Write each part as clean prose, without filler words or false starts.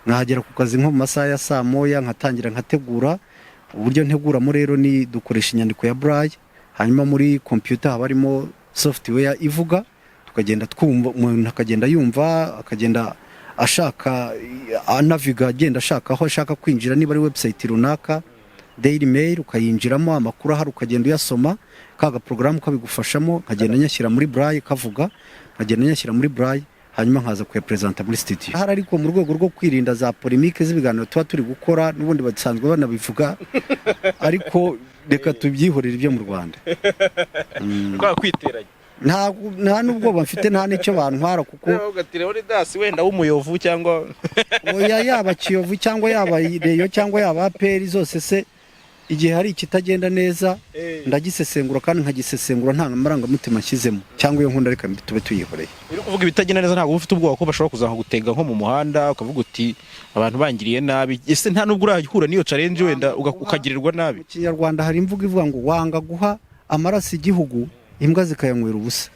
Nkahagera ku kazi nko mu masaha ya saa 1, nkatangira nkategura. Uburyo nteguramo rero ni dukoresha inyandiko ya braille, hanyuma muri computer haba harimo software ivuga, tukagenda twumva, umuntu akagenda yumva, akagenda ashaka anaviga, agenda ashaka aho ashaka kwinjira, niba ari website runaka, Daily Mail, ukayinjiramo, amakuru ahari ukagenda uyasoma, ka gaporogaramu kabigufashamo, nkagenda nyashyira muri braille, kavuga, nkagenda nyashyira muri braille, hanyuma nkaza kuyapresenta muri studio ahari. Ariko mu rwego rwo kwirinda za polémique z'ibiganiro tuba turi gukora, n'ubundi basanzwe banabivuga, ariko reka tubyihorere ibyo mu Rwanda. Rwa kwiteranya. Nta n'ubwoba mfite, nta n'icyo bantwara kuko Uvuga ati Leonidas wenda w'umuyovu cyangwa Oya, yaba Kiyovu cyangwa yaba Rayon cyangwa yaba APR, zose se, igihe hari ikitagenda neza ndagisesengura, kandi nkagisesengura nta marangamutima nshyizemo cyangwa iyo nkunda. Reka tube tuyihoreye. Uri kuvuga ibitagenda neza, ntabwo uba ufite ubwoba ko bashobora kuzakugutega nko mu muhanda, ukavuga uti abantu bangiriye nabi? Ese nta nubwo urahura n'iyo challenge, wenda ukagirirwa nabi? Mu Kinyarwanda hari imvugo ivuga ngo wanga guha amaraso igihugu, imbwa zikayanywera ubusa.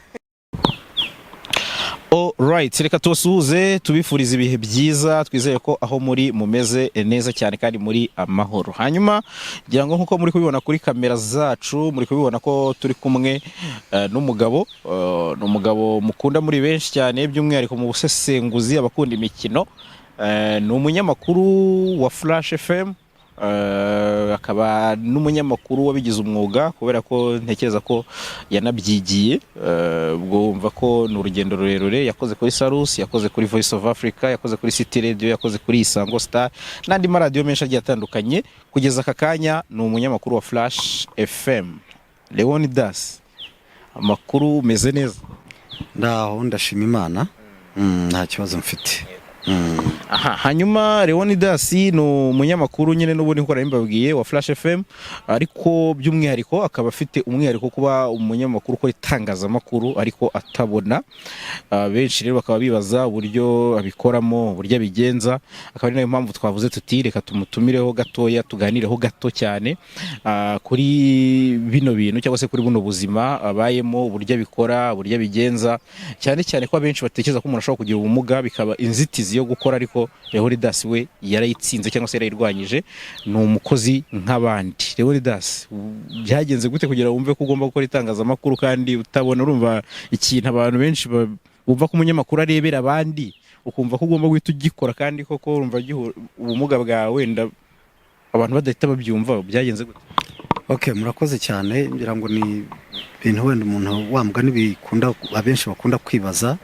Alright, reka tubasuhuze, tubifurize ibihe byiza. Twizeye ko aho muri mumeze neza cyane kandi muri amahoro. Hanyuma ngira ngo nkuko muri kubibona kuri kamera zacu, muri kubibona ko turi kumwe n'umugabo, ni umugabo mukunda muri benshi cyane, by'umwihariko mu busesenguzi, abakunda imikino. Ni umunyamakuru wa Flash FM, akaba n'umunyamakuru wabigize umwuga, kubera ko ntekereza ko yanabyigiye. Ubwo wumva ko ni urugendo rurerure yakoze kuri Salus, yakoze kuri Voice of Africa, yakoze kuri City Radio, yakoze kuri Isango Star n'andi maradiyo menshi agiye atandukanye. Kugeza aka kanya ni umunyamakuru wa Flash FM. Leonidas, amakuru? Meze neza? Ndaho, ndashima Imana. Nta kibazo mfite. Aha, hanyuma Leonidas ni umunyamakuru nyine n'ubundi nkuko nari mbabwiye wa Flash FM, ariko by'umwihariko akaba afite umwihariko kuba umunyamakuru ukora itangazamakuru ariko atabona. Benshi rero bakaba bibaza uburyo abikoramo, uburyo abigenza, akaba ari nayo mpamvu twavuze tuti reka tumutumireho gatoya, tuganireho gato cyane kuri bino bintu cyangwa se kuri buno buzima abayemo, uburyo abikora, uburyo abigenza, cyane cyane ko abenshi batekereza ko umuntu ashobora kugira ubumuga bikaba inzitizi yo gukora, ariko Leonidas we yarayitsinze cyangwa se yarayirwanyije, ni umukozi nk'abandi. Leonidas, byagenze gute kugira ngo wumve ko ugomba gukora itangazamakuru kandi utabona? Urumva ikintu abantu benshi bumva ko umunyamakuru arebera abandi, ukumva ko ugomba guhita ugikora kandi koko urumva ubumuga bwawe wenda abantu badahita babyumva, byagenze gute? Ok, murakoze cyane. Ngira ngo ni ibintu wenda umuntu wa mugani bikunda, abenshi bakunda kwibaza,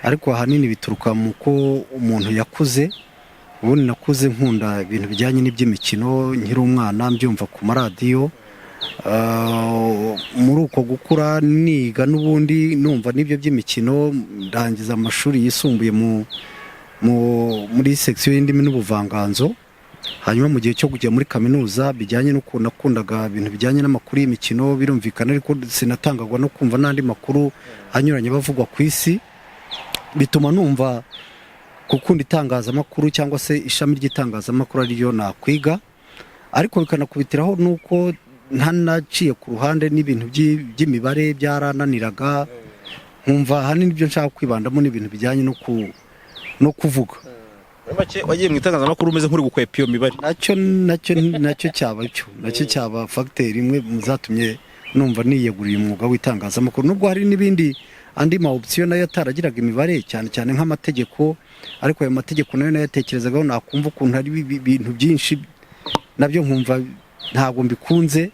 ariko ahanini bituruka mu ko umuntu yakuze. Ubundi nakuze nkunda ibintu bijyanye n'iby'imikino nkiri umwana, mbyumva ku maradiyo. Muri uko gukura niga n'ubundi numva n'ibyo by'imikino, ndangiza amashuri yisumbuye muri section y'indimi n'ubuvanganzo. Hanyuma mu gihe cyo kujya muri kaminuza, bijyanye n'ukuntu nakundaga ibintu bijyanye n'amakuru y'imikino, birumvikana, ariko sinatangagwa no kumva n'andi makuru anyuranye bavugwa ku isi, bituma numva gukunda itangazamakuru cyangwa se ishami ry'itangazamakuru ariryo nakwiga. Ariko bikanakubitiraho n'uko ntanaciye ku ruhande n'ibintu by'imibare byarananiraga, nkumva ahanini ibyo nshaka kwibandamo ni ibintu bijyanye no kuvuga. Muri make wagiye mu itangazamakuru umeze nk'uri gukwepa iyo mibare. Nacyo cyaba cyo, nacyo cyaba facteur imwe mu zatumye numva niyeguriye umwuga w'itangazamakuru, nubwo hari n'ibindi, andi ma option nayo ataragiraga imibare, cyane cyane nk'amategeko. Ariko ayo mategeko nayo nayatekerezagaho, nakumva ukuntu hari ibintu byinshi nabyo nkumva ntabwo mbikunze.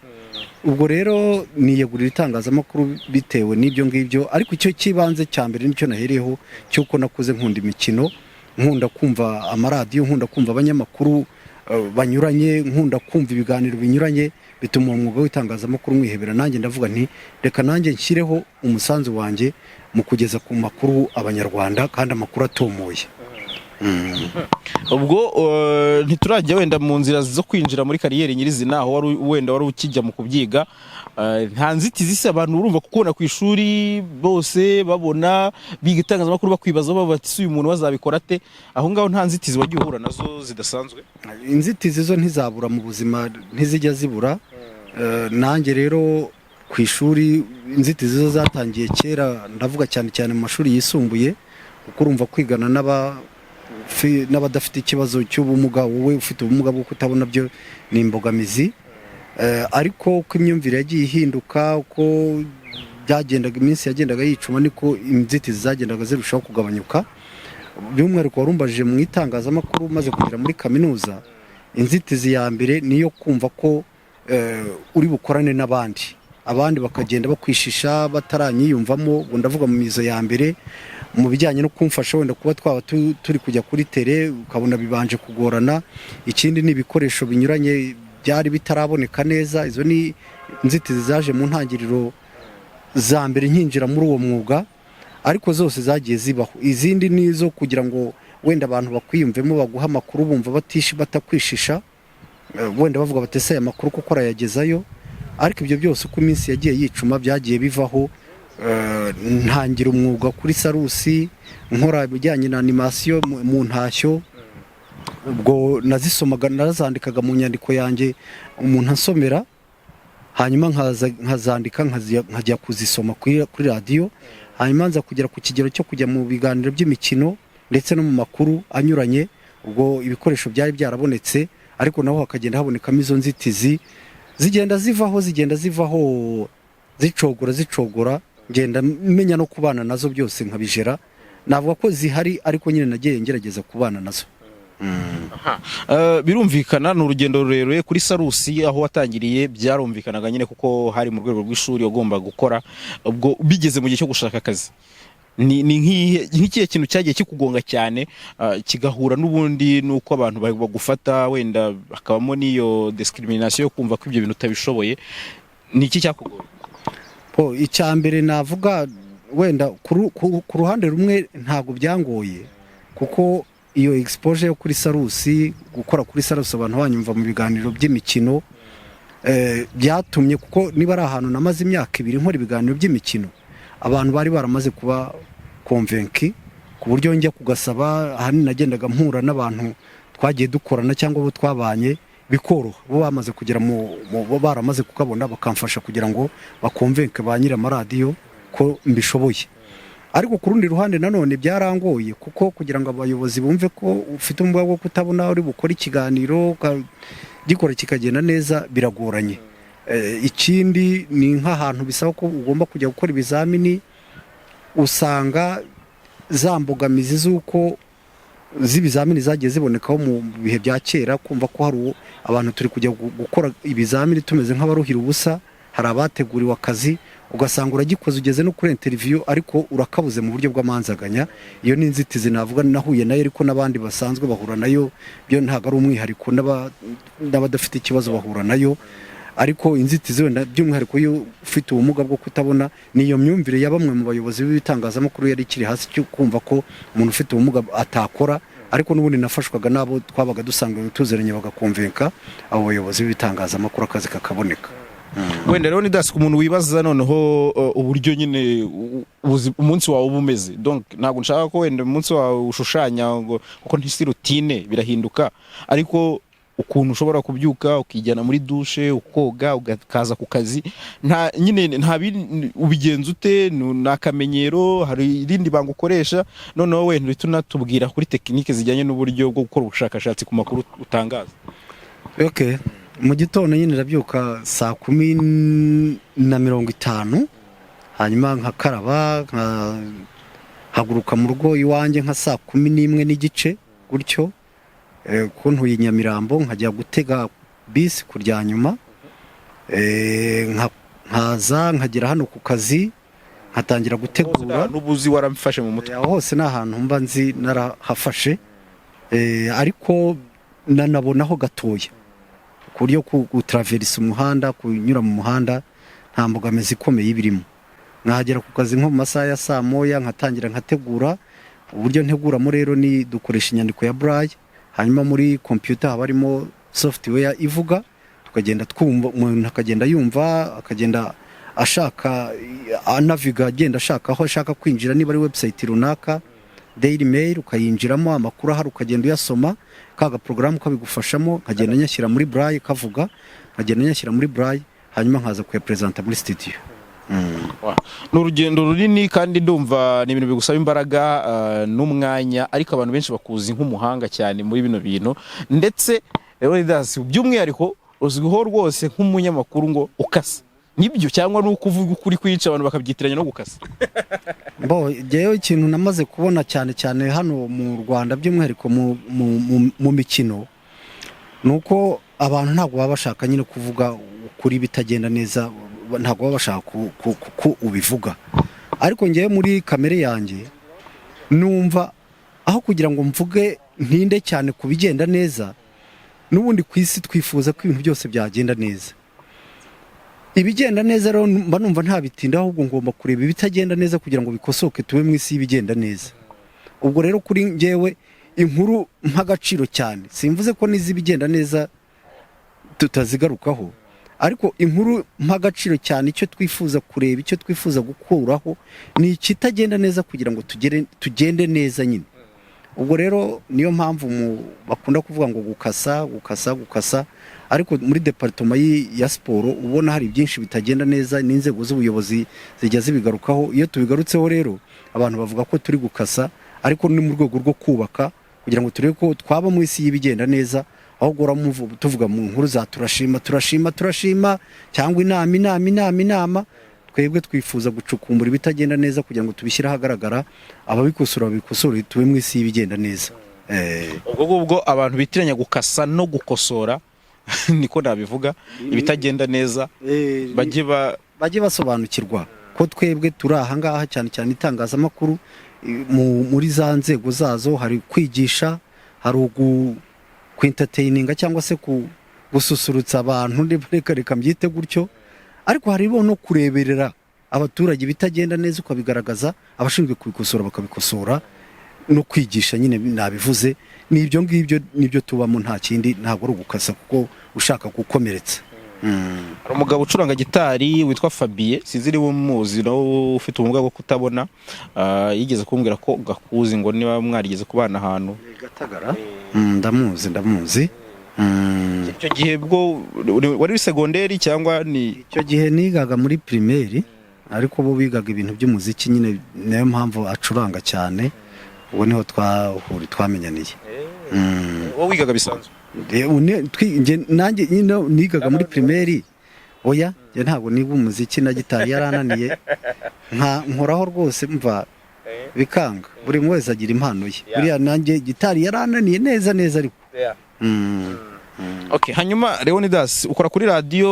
Ubwo rero niyegurira itangazamakuru bitewe n'ibyo ngibyo, ariko icyo cy'ibanze cya mbere nicyo nahereyeho cy'uko nakuze nkunda imikino, nkunda kumva amaradiyo, nkunda kumva abanyamakuru banyuranye, nkunda kumva ibiganiro binyuranye, bituma uwo mwuga w'itangazamakuru mwihebera. Nanjye ndavuga nti reka nanjye nshyireho umusanzu wanjye mu kugeza ku makuru Abanyarwanda, kandi amakuru atomoye. Ubwo ntiturajya wenda mu nzira zo kwinjira muri carrière nyirizina, aho wari wenda wari ukijya mu kubyiga, nta nzitizi se abantu urumva kukubona ku ishuri bose babona biga itangazamakuru, bakwibaza bavuga bati: "Se uyu muntu bazabikora ate?" Aho ngaho nta nzitizi wagiye uhura nazo zidasanzwe? Inzitizi zo ntizabura mu buzima, ntizijya zibura. Nanjye rero ku ishuri inzitizi zo zatangiye kera, ndavuga cyane cyane mu mashuri yisumbuye, kuko urumva kwigana n'aba n'abadafite ikibazo cy'ubumuga, wowe ufite ubumuga bwo kutabona byo ni imbogamizi. Ariko uko imyumvire yagiye ihinduka, uko byagendaga, iminsi yagendaga yicuma, niko inzitizi zagendaga zirushaho kugabanyuka. By'umwihariko warumbajije mu itangazamakuru, maze kugera muri kaminuza, inzitizi ya mbere niyo kumva ko uri bukorane n'abandi, abandi bakagenda bakwishisha bataranyiyumvamo. Ubwo ndavuga mu mizo ya mbere, mu bijyanye no kumfasha wenda kuba twaba turi kujya kuri terrain, ukabona bibanje kugorana. Ikindi ni ibikoresho binyuranye byari bitaraboneka neza. Izo ni inzitizi zaje mu ntangiriro za mbere nkinjira muri uwo mwuga, ariko zose zagiye zibaho. Izindi ni izo kugira ngo wenda abantu bakwiyumvemo, baguha amakuru bumva batakwishisha, wenda bavuga bati: "Ese aya makuru kuko arayagezayo?" Ariko ibyo byose, uko iminsi yagiye yicuma, byagiye bivaho. Ntangira umwuga kuri Salus, nkora ibijyanye na animation mu ntashyo. Ubwo nazisomaga, narazandikaga mu nyandiko yanjye, umuntu ansomera, hanyuma nkazandika, nkajya kuzisoma kuri radiyo. Hanyuma nza kugera ku kigero cyo kujya mu biganiro by'imikino ndetse no mu makuru anyuranye. Ubwo ibikoresho byari byarabonetse, ariko naho hakagenda habonekamo izo nzitizi, zigenda zivaho, zigenda zivaho, zicogora, zicogora, ngenda menya no kubana nazo, byose nkabijera. Navuga ko zihari, ariko nyine nagiye ngerageza kubana nazo. Birumvikana ni urugendo rurerure. Kuri Salus aho watangiriye byarumvikanaga nyine, kuko hari mu rwego rw'ishuri wagomba gukora. Ubwo bigeze mu gihe cyo gushaka akazi, ni nk'ikihe kintu cyagiye kikugonga cyane, kigahura n'ubundi n'uko abantu bagufata, wenda hakabamo n'iyo discrimination yo kumva ko ibyo bintu utabishoboye? Ni iki cyakugoye? Po, icya mbere navuga wenda ku ruhande rumwe ntabwo byangoye, kuko iyo exposure yo kuri Salus, gukora kuri Salus, abantu banyumva mu biganiro by'imikino, byatumye, kuko niba ari ahantu namaze imyaka 2 nkora ibiganiro by'imikino, abantu bari baramaze kuba convaincu, ku buryo njya kugasaba ahanini nagendaga mpura n'abantu twagiye dukorana cyangwa abo twabanye, bikoroha. Bo bamaze kugera mu bo baramaze kukabona, bakamfasha kugira ngo baconvainque ba nyir'amaradiyo ko mbishoboye. Ariko ku rundi ruhande nanone byarangoye, kuko kugira ngo abayobozi bumve ko ufite ubumuga bwo kutabona uri bukore ikiganiro, ukagikora kikagenda neza, biragoranye. Ikindi ni nk'ahantu bisaba ko ugomba kujya gukora ibizamini, usanga za mbogamizi z'uko z'ibizamini zagiye zibonekaho mu bihe bya kera, kumva ko hari abantu turi kujya gukora ibizamini tumeze nk'abaruhira ubusa, hari abateguriwe akazi, ugasanga uragikoze, ugeze no kuri interview, ariko urakabuze mu buryo bw'amanzaganya. Iyo ni inzitizi navuga nahuye nayo, ariko n'abandi basanzwe bahura nayo. Byo ntabwo ari umwihariko, n'abadafite ikibazo bahura nayo. Ariko inzitizi wenda by'umwihariko iyo ufite ubumuga bwo kutabona, ni iyo myumvire ya bamwe mu bayobozi b'ibitangazamakuru yari ikiri hasi, cyo kumva ko umuntu ufite ubumuga atakora. Ariko n'ubundi nafashwaga n'abo twabaga dusanzwe tuziranye, bagaconvainca abo bayobozi b'ibitangazamakuru, akazi kakaboneka. Wenda rero ni ku umuntu wibaza noneho uburyo nyine umunsi wawe uba umeze. Donc ntabwo nshaka ko wenda umunsi wawe ushushanya ngo kuko ntisi routine, birahinduka, ariko ukuntu ushobora kubyuka, ukijyana muri douche, ukoga, ukaza ku kazi, nta nyine nta ubigenza ute? Ni akamenyero? Hari irindi banga ukoresha? Noneho wenda uhita unatubwira kuri technique zijyanye n'uburyo bwo gukora ubushakashatsi ku makuru utangaza. Okay. Mu gitondo nyine ndabyuka saa 10:50, hanyuma nkakaraba, nkahaguruka mu rugo iwanjye nka saa 11:30 gutyo. Kuko ntuye i Nyamirambo, nkajya gutega bisi kurya nyuma. Nkaza nkagera hano ku kazi, nkatangira gutegura. N'ubuzi waramfashe mu mutwe? Aho hose ni ahantu mba nzi, narahafashe. Ariko nanabonaho gatoya, ku buryo gutaraverisa umuhanda, kunyura mu muhanda, nta mbogamizi ikomeye ibirimo. Nkahagera ku kazi nko mu masaha ya saa moya, nkatangira nkategura. Uburyo nteguramo rero ni dukoresha inyandiko ya braille, hanyuma muri computer haba harimo software ivuga, tukagenda twumva, umuntu akagenda yumva, akagenda ashaka, anaviga, agenda ashaka aho ashaka kwinjira, niba ari website runaka, Daily Mail, ukayinjiramo, amakuru ahari ukagenda uyasoma, ka gaporogaramu kabigufashamo, nkagenda nyashyira muri braille, kavuga, nkagenda nyashyira muri braille, hanyuma nkaza kuyapresenta muri studio. Ni urugendo runini kandi ndumva ni ibintu bigusaba imbaraga n'umwanya, ariko abantu benshi bakuzi nk'umuhanga cyane muri bino bintu. Ndetse Leonidas by'umwihariko uzwiho rwose nk'umunyamakuru ngo ukasa. Nibyo cyangwa ni uko uvuga ukuri kwica abantu bakabyitiranya no gukasa? Bo, jyewe ikintu namaze kubona cyane cyane hano mu Rwanda, by'umwihariko mu mikino, ni uko abantu ntabwo baba bashaka nyine kuvuga ukuri. Bitagenda neza, ntabwo baba bashaka ko ubivuga. Ariko ngewe muri kamere yanjye numva aho kugira ngo mvuge ntinde cyane ku bigenda neza, n'ubundi ku isi twifuza ko ibintu byose byagenda neza. Ibigenda neza rero mba numva ntabitinda, ahubwo ngomba kureba ibitagenda neza kugira ngo bikosoke, tube mu isi y'ibigenda neza. Ubwo rero kuri njyewe inkuru mp'agaciro cyane, simvuze ko n'iz'ibigenda neza tutazigarukaho, ariko inkuru mp'agaciro cyane, icyo twifuza kureba, icyo twifuza gukuraho ni ikitagenda neza kugira ngo tugende neza nyine. Ubwo rero niyo mpamvu bakunda kuvuga ngo gukasa, gukasa, gukasa. Ariko muri département ya siporo ubona hari byinshi bitagenda neza, n'inzego z'ubuyobozi zijya zibigarukaho. Iyo tubigarutseho rero abantu bavuga ko turi gukasa, ariko ni mu rwego rwo kubaka kugira ngo turebe ko twaba mu isi y'ibigenda neza, aho guhora tuvuga mu nkuru za turashima, turashima, turashima, cyangwa inama, inama, inama, inama. Twebwe twifuza gucukumbura ibitagenda neza kugira ngo tubishyire ahagaragara, ababikosora babikosore, tube mu isi y'ibigenda neza. Ubwo ngubwo abantu bitiranya gukasa no gukosora, niko nabivuga, ibitagenda neza bajye ba bajye basobanukirwa ko twebwe turi aha ngaha cyane cyane itangazamakuru muri za nzego zazo, hari kwigisha, hari kwentertaininga cyangwa se gususurutsa abantu, reka reka mbyite gutyo, ariko hariho no kureberera abaturage ibitagenda neza ukabigaragaza, abashinzwe kubikosora bakabikosora, no kwigisha nyine nabivuze. Ni ibyo ngibyo nibyo tubamo, nta kindi. Ntabwo ari ugukasa kuko ushaka gukomeretsa. Hari umugabo ucuranga gitari witwa Fabien, sinzi niba umuzi, nawe ufite ubumuga bwo kutabona. Yigeze kumbwira ko gakuzi, ngo niba mwarigeze kubana ahantu. Gatagara. Ndamuzi, ndamuzi. Icyo gihe bwo wari segonderi cyangwa ni Icyo gihe nigaga muri primaire, ariko bo bigaga ibintu by'umuziki nyine, niyo mpamvu acuranga cyane. Ubwo niho twahuri, twamenyaniye. Wowe wigaga bisanzwe? Nanjye nyine nigaga muri primaire. Oya, njye ntabwo niga umuziki na gitari yarananiye, nka nkoraho rwose mva bikanga. Buri wese agira impano ye. Buriya nanjye gitari yarananiye neza neza, ariko. Okay, hanyuma Leonidas, ukora kuri radiyo,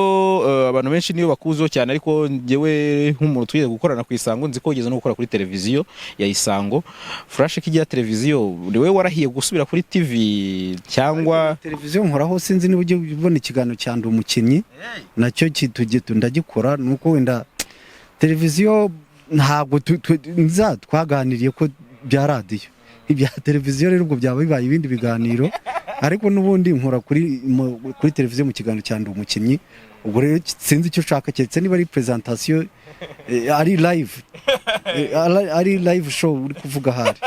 abantu benshi niyo bakuziho cyane, ariko njyewe nk'umuntu tugiye gukorana ku Isango nzi ko wigeze no gukora kuri televiziyo ya Isango. Flash ko igira televiziyo, ni wowe warahiye gusubira kuri TV cyangwa? Televiziyo nkoraho, sinzi niba ujya ubona ikiganiro cya Ndi Umukinnyi, nacyo ndagikora. Nuko wenda televiziyo ntabwo nza twaganiriye ko bya radiyo, ibya televiziyo rero ubwo byaba bibaye ibindi biganiro, ariko n'ubundi nkora kuri televiziyo mu kiganiro cya Ndi Umukinnyi. Ubwo rero sinzi icyo ushaka, keretse niba ari presentation, ari live, ari live show uri kuvuga ahari.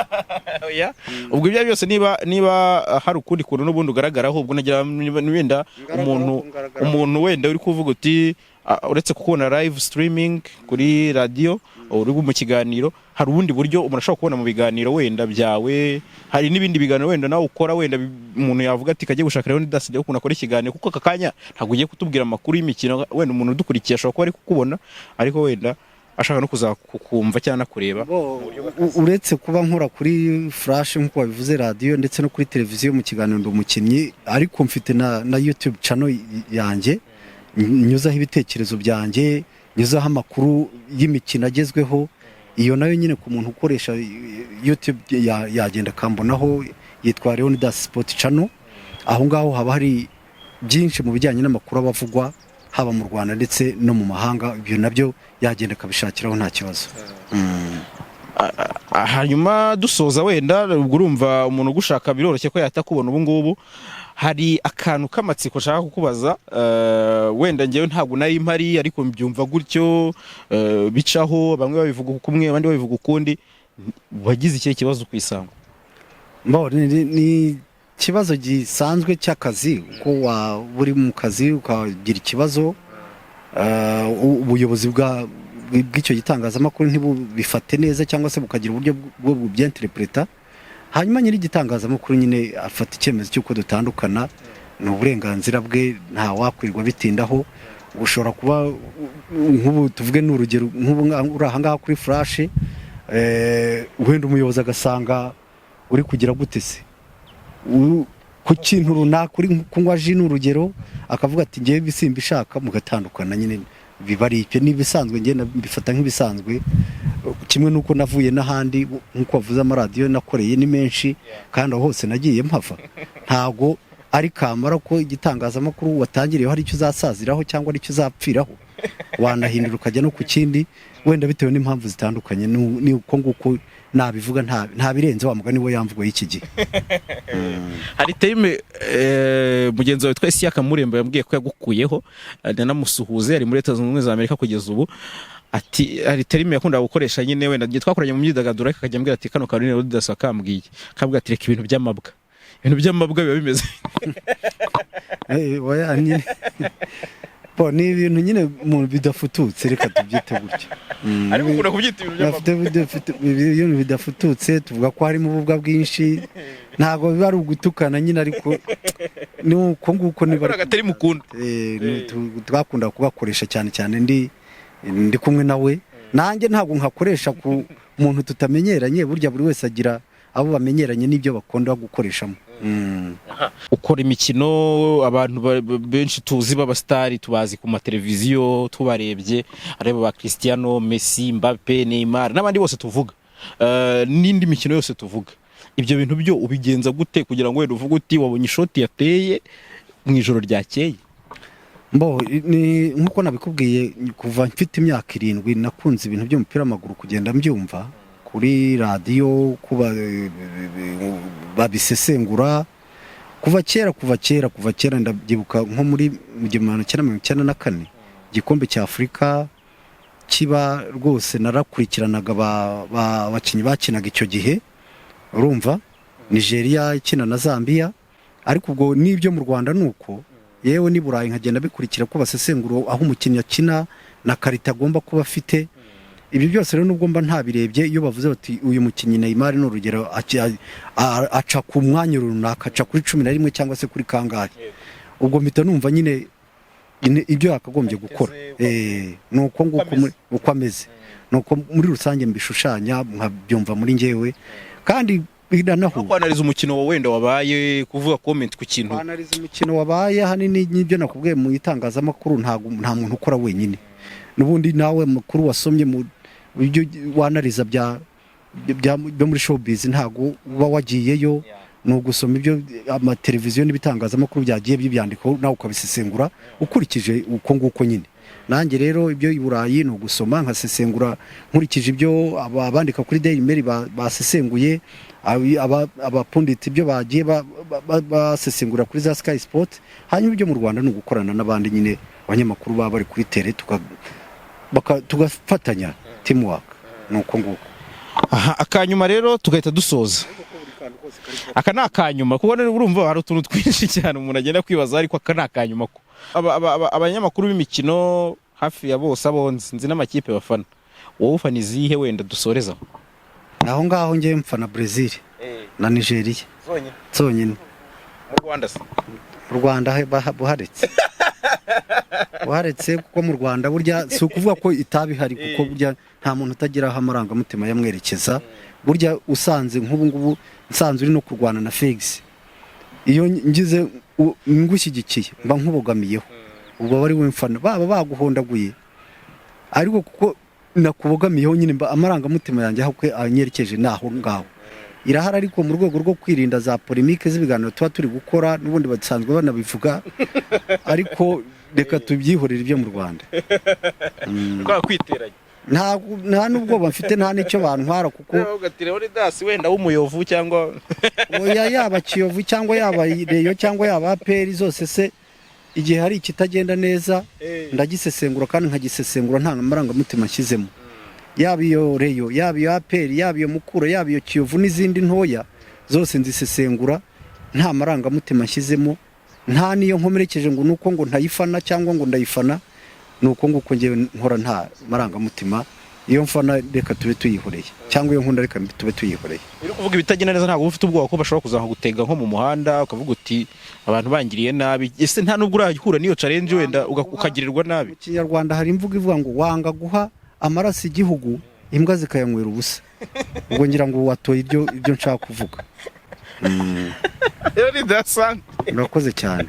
Oya. Ubwo ibyo byose niba hari ukundi kuntu n'ubundi ugaragaraho, ubwo nagira wenda umuntu Ngaragaraho. umuntu wenda uri kuvuga uti uretse kukubona live streaming kuri radiyo uri mu kiganiro, hari ubundi buryo umuntu ashobora kubona mu biganiro wenda byawe? Hari n'ibindi biganiro wenda nawe ukora, wenda umuntu yavuga ati kajye gushaka Leonidas ndebe ukuntu akora ikiganiro? Kuko aka kanya ntabwo ugiye kutubwira amakuru y'imikino, wenda umuntu udukurikiye ashobora kuba ari kukubona, ariko wenda ashaka no kuzakukumva cyangwa anakureba. Bo, uretse kuba nkora kuri Flash nk'uko wabivuze, radiyo, ndetse no kuri televiziyo mu kiganiro Ndi Umukinnyi, ariko mfite na YouTube channel yanjye nyuzaho ibitekerezo byanjye, nyuzaho amakuru y'imikino agezweho. Iyo nayo nyine ku muntu ukoresha YouTube yagenda akambonaho, yitwa Leonidas Sport Channel. Aho ngaho haba hari byinshi mu bijyanye n'amakuru aba avugwa haba mu Rwanda ndetse no mu mahanga. Ibyo nabyo yagenda akabishakiraho nta kibazo. Hanyuma dusoza, wenda ubwo urumva umuntu ugushaka biroroshye ko yahita akubona ubu ngubu. Hari akantu k'amatsiko nshaka kukubaza. Wenda ngewe ntabwo nari mpari, ariko mbyumva gutyo, bicaho bamwe babivuga kumwe, abandi babivuga ukundi. Wagize ikihe kibazo ku Isango? Bo, ni ikibazo gisanzwe cy'akazi, uko waba uri mu kazi ukagira ikibazo, ubuyobozi bwa bw'icyo gitangazamakuru ntibubifate neza cyangwa se bukagira uburyo bwo bubyenterepureta. Hanyuma nyiri igitangazamakuru nyine afata icyemezo cy'uko dutandukana, ni uburenganzira bwe, nta wakwirirwa bitindaho. Ushobora kuba nk'ubu, tuvuge ni urugero, nk'ubu uri aha ngaha kuri Flash, wenda umuyobozi agasanga uri kugira gute se ku kintu runaka, uri kunywa jus ni urugero, akavuga ati: "Ngewe ibisimba ishaka", mugatandukana nyine. Biba ari ibyo, ni ibisanzwe, ngenda mbifata nk'ibisanzwe, kimwe n'uko navuye n'ahandi. Nk'uko wavuze, amaradiyo nakoreye ni menshi kandi aho hose nagiye mpava. Ntago ari kamara ko igitangazamakuru watangiriyeho hari icyo uzasaziraho cyangwa ari icyo uzapfiraho. Wanahindura ukajya no ku kindi, wenda bitewe n'impamvu zitandukanye. Ni uko nguko nabivuga, nta birenze wa mugani we yamvugo y'iki gihe. Hari terme mugenzi wawe witwa Isiyaka Murembo yambwiye ko yagukuyeho, nanamusuhuze, ari muri Leta Zunze Ubumwe za Amerika kugeza ubu. Ati hari terme yakundaga gukoresha nyine, wenda igihe twakoranye mu myidagaduro, ariko akajya ambwira ati: "Kano kantu Leonidas akambwiye," akambwira ati: "Reka ibintu by'amabwa, ibintu by'amabwa biba bimeze." Oya nyine, bo ni ibintu nyine mu bidafututse, reka tubyite gutyo. Ariko ukunda kubyita ibintu by'amabwa. Ibintu bidafututse, tuvuga ko harimo ububwa bwinshi. Ntabwo biba ari ugutukana nyine, ariko ni uko nguko niba ariko agatari mukunda. Twakunda kugakoresha cyane cyane ndi kumwe nawe. Nanjye ntabwo nkakoresha ku muntu tutamenyeranye. Burya buri wese agira abo bamenyeranye n'ibyo bakunda gukoreshamo. Ukora imikino, abantu benshi tuzi b'abasitari tubazi ku mateleviziyo tubarebye, areba ba Cristiano, Messi, Mbappe, Neymar n'abandi bose tuvuga, n'indi mikino yose tuvuga. Ibyo bintu byo ubigenza gute kugira ngo wenda uvuge uti wabonye ishoti yateye mu ijoro ryakeye? Mbo ni nk'uko nabikubwiye, kuva mfite imyaka 7 nakunze ibintu by'umupira w'amaguru, kugenda mbyumva kuri radiyo kuba babisesengura kuva kera, kuva kera, kuva kera. Ndabyibuka nko muri mu 1994, igikombe cya Afurika kiba, rwose narakurikiranaga abakinnyi bakinaga icyo gihe, urumva Nigeria ikina na Zambia. Ariko ubwo n'ibyo mu Rwanda ni uko, yewe n'i Burayi nkagenda bikurikira ko basesengura aho umukinnyi akina na qualité agomba kuba afite. Ibi byose rero, nubwo mba ntabirebye, iyo bavuze bati uyu mukinnyi Neymar ni urugero, aca ku mwanya runaka, aca kuri 11 cyangwa se kuri kangahe, ubwo mpita numva nyine ibyo yakagombye gukora. Ni uko nguko uko ameze, ni uko muri rusange mbishushanya, nkabyumva muri njyewe kandi biranahura. Kwanariza umukino wenda wabaye, kuvuga comment ku kintu. Kwanariza umukino wabaye, ahanini n'ibyo nakubwiye, mu itangazamakuru ntabwo nta muntu ukora wenyine. N'ubundi nawe makuru wasomye mu ibyo wanariza byo muri showbiz, ntabwo uba wagiyeyo, ni ugusoma ibyo amateleviziyo n'ibitangazamakuru byagiye bibyandikaho, nawe ukabisesengura ukurikije uko nguko nyine. Nanjye rero ibyo i Burayi ni ugusoma nkasesengura nkurikije ibyo abandika kuri Daily Mail basesenguye, abapunditsi ibyo bagiye basesengura kuri za Sky Sport. Hanyuma ibyo mu Rwanda ni ugukorana n'abandi nyine, abanyamakuru baba bari kuri terrain, tugafatanya, teamwork, ni uko nguko. Aha, akanyuma rero tugahita dusoza. Aka ni akanyuma kuko rero urumva hari utuntu twinshi cyane umuntu agenda kwibaza, ariko aka ni akanyuma ko abanyamakuru b'imikino hafi ya bose abo nzi n'amakipe bafana, wowe ufana izihe wenda dusorezaho? Aho ngaho ngewe mfana Brazil na Nigeria. Zonyine? Zonyine. Mu Rwanda se? Mu Rwanda buharetse, buharetse, kuko mu Rwanda burya si ukuvuga ko itaba ihari, kuko burya nta muntu utagira aho amarangamutima yamwerekeza. Burya usanze nk'ubu ngubu nsanze uri no kurwana na Felix, iyo ngize ngushyigikiye mba nkubogamiyeho, ubwo aba ari we mfana, baba baguhondaguye, ariko kuko nakubogamiyeho nyine mba amarangamutima yanjye aho anyerekeje ni aho ngaho irahari. Ariko mu rwego rwo kwirinda za polémique z'ibiganiro tuba turi gukora, n'ubundi basanzwe banabivuga, ariko reka tubyihorere ibyo mu Rwanda. Kwa kwiteranya. Nta n'ubwoba mfite, nta n'icyo bantwara kuko Uvuga ati Leonidas wenda w'umuyovu cyangwa Oya, yaba Kiyovu cyangwa yaba Rayon cyangwa yaba APR, zose se igihe hari ikitagenda neza ndagisesengura, kandi nkagisesengura nta marangamutima nshyizemo. Yaba iyo Rayon, yaba iyo APR, yaba iyo Mukura, yaba iyo Kiyovu n'izindi ntoya, zose nzisesengura nta marangamutima nshyizemo, nta n'iyo nkomerekeje ngo nuko ngo ntayifana cyangwa ngo ndayifana. Ni uko nguko ngewe nkora, nta marangamutima. Iyo mfana reka tube tuyihoreye, cyangwa iyo nkunda reka tube tuyihoreye. Uri kuvuga ibitagenda neza, ntabwo uba ufite ubwoba ko bashobora kuzakugutega nko mu muhanda, ukavuga uti: "Abantu bangiriye nabi"? Ese nta nubwo urahura n'iyo challenge, wenda ukagirirwa nabi? Mu Kinyarwanda hari imvugo ivuga ngo wanga guha amaraso igihugu, imbwa zikayanywera ubusa. Ubwo ngira ngo watoye ibyo nshaka kuvuga. Leonidas. Murakoze cyane.